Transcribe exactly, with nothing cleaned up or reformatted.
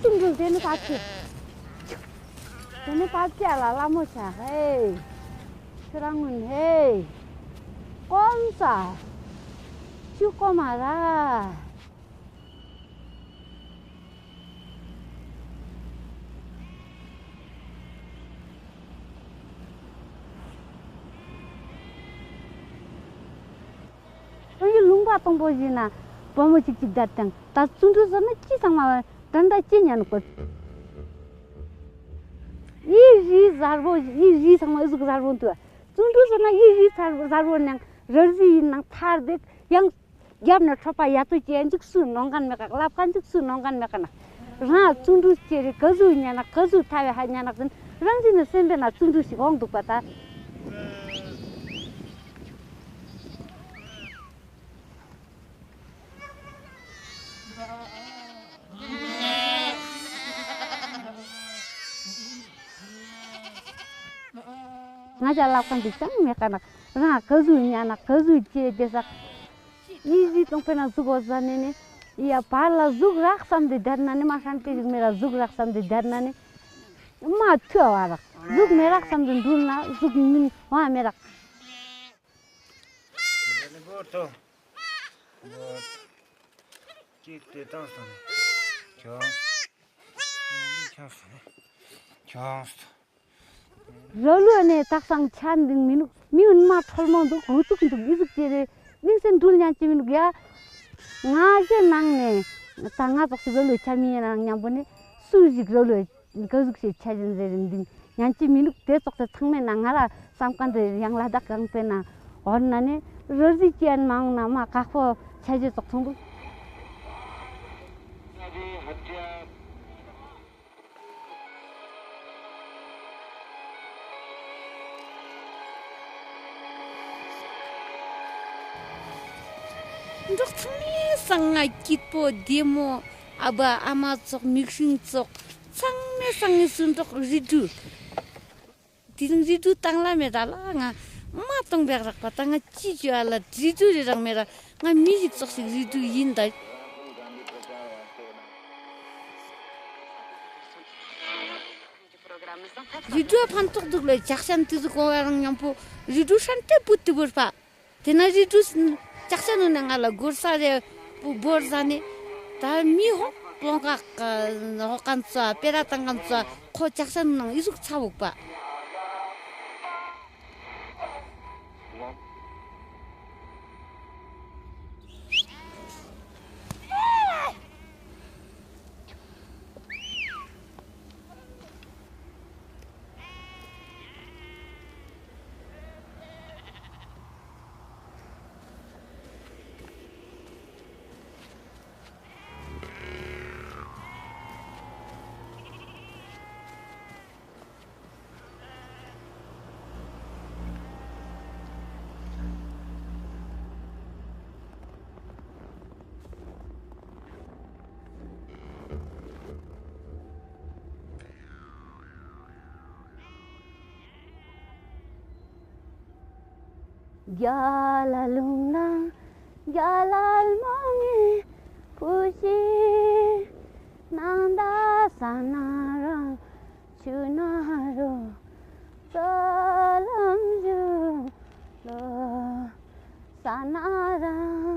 ཀྲུང་ཀྲུང་དེ་ནི་ཕར་ཆེ། དེ་ནི་ཕར་ཆེ་ལ་ལ་མོ་ཆ་ཧེ། ཁྱོད་རང་ངུན་ཧེ། ཀོན་ས། ཆུ་ཀོ་མ་ར། ཨ་ཡི་ལུང་པ་དང་པོ་བཞིན་ན་བུ་མོ་གཅིག་གཅིག་བསྡད་དང་ད་བརྩོན་འགྲུས་ཟེར་ན་ཅི་ཚང་མ་འདྲ་འདྲ་ཅི་ཉན་གོ། ཡི་རི་གཟར་བོ་ཡི་རི་ཚང་མ་ཨི་ཟུག་གཟར་བོ་འདུག་བརྩོན་འགྲུས་ཟེར་ན་ཡི་རི་གཟར་བོ་ནང་རི་རི་ཡིན་ནང་ཐར་འདུག་ཡང་། རྒྱབ་ནས་ཁྲོ་པ་ཡ་ཏོ་སྐྱེ་འཇུག་སུ་ནོང་མཁན་མེད་ཀ་ལབ་མཁན་འཇུག་སུ་ནོང་མཁན་མེད་ཀ་ན། རང་བརྩོན་འགྲུས་སྐྱེ་རེ་ག་ཟུག་ཉན་ན་ག་ཟུག་ཐ་བའི་ཧ་ཉན་ན་ཟིན་རང་བཞིན་ནས་སེམས་པའི་ན་བརྩོན་འགྲུས་ཤིག་འོང་འདུག་པ་ད། ང་ཅག་ལབ་མཁན་འདི་ཅང་མེད་ཀ་ན་རང་ག་ཟུག་ཉན་ན་ག་ཟུག་སྐྱེ་བསྡད་ས། ཡིད་བཞིན་སྟོང་པའི་ན་གཟུགས་འོ་ཟ་ནས་ནི། ཡ་བར་ལ་གཟུགས་རག་བསམ་དུ་བསྡད་ན་ནི་མ་ཧྲན་ཏེ་ཞིག་མི་ར་གཟུགས་རག་བསམ་དུ་བསྡད་ན་ནི། མ་ཐུ་བ་རག་གཟུགས་མི་རག་བསམ་དུ་འདུལ་ན་གཟུགས་མིན་བ་མི་རག་འདི་ནི་བོར་ཐོ། ཅིག་དེ་དང་སོང་། ཁྱོང་། ཁྱོང་སོང་། ཁྱོང་སོང་། རོ་ལུ་ནས་དག་སང་ཆ་འདིང་མི་ནུག་མི་འུན་མ་ཁྲོལ་མོ་འདུག་འུ་ཐུག་འདུག་ཨི་ཟུག་ཅེ་རེ། མིང་སེ་འདུལ་ཉན་ཅི་མི་ནུག་ཡ། ང་ཞེ་ནང་ནས་ད་ང་ཙོག་ཞིག་རོ་ལུ་ཆ་མི་ཡ་ནང་མཉམ་པོ་ནས་སུ་ཞིག་རོ་ལུ་ག་ཟུག་ཞེ་ཆ་བཞིན་རེ་རེ་འདིང་ཉན་ཅི་མི་ནུག་དེ་ཙོག་སེ་ཚང་མས་ན་ང་ར་བསམ་ག་འདི་ཡང་ལ་དྭགས་གང་པས་ན་འོར་ན་ནས་རོ་ཟི་ཅན་མང་ན་མ་ཀག་པོ་ཆ་ཞེ་ཙོག་ཚོང་འདུག་འབྲོག་ཚང་མའི་སང་ང་སྐྱིད་པོ་བདེ་མོ། ཨ་བ་ཨ་མ་ཙོག་མིག་ཤིང་ཙོག་ཚང་མའི་སང་ངི་སུ་འབྲོག་རི་དྲུ། དེ་རིང་རི་དྲུ་བཏང་ལ་མེད་ད་ལ་ང་མ་གཏོང་བས་རག་པ་ད་ང་ཅི་བྱོས་ཨ་ལ་རི་དྲུ་རི་རག་མེད་ར་ང་མི་ཞིག་ཙོག་ཞིག་རི་དྲུ་ཡིན་ད། རི་དྲུ་ཕན་ཐོགས་འདུག་ལོས་ཇག་ཤན་དེ་ཚོ་གོ་བ་རང་མཉམ་པོ་རི་དྲུ་ཧྲན་ཏེ་བུད་དེ་བུར་པ། དེ་ན་རི་དྲུ་ཇག་ཤན་ནང་ང་ལ་སྒོར་ས་རེ་བུ་བོར་ཟ་ནས་ད་མི་ཧོག་ལོང་ཀ་ཧོག་ཀན་ཙོ་པེ་ར་ཏང་ཀན་ཙོ་ཁོ་ཇག་ཤན་ནང་ཨི་ཟུག་ཚ་བུག་པ། རྒྱ་ལ་ལུང་ན་རྒྱ་ལ་མོ་ངེ་ཕུ་ཤི་ནང་ད་ས་ན་རང་ཆུ་ན་རོ་ས་ལམ་ཞུ་ལོ་ས་ན་རང་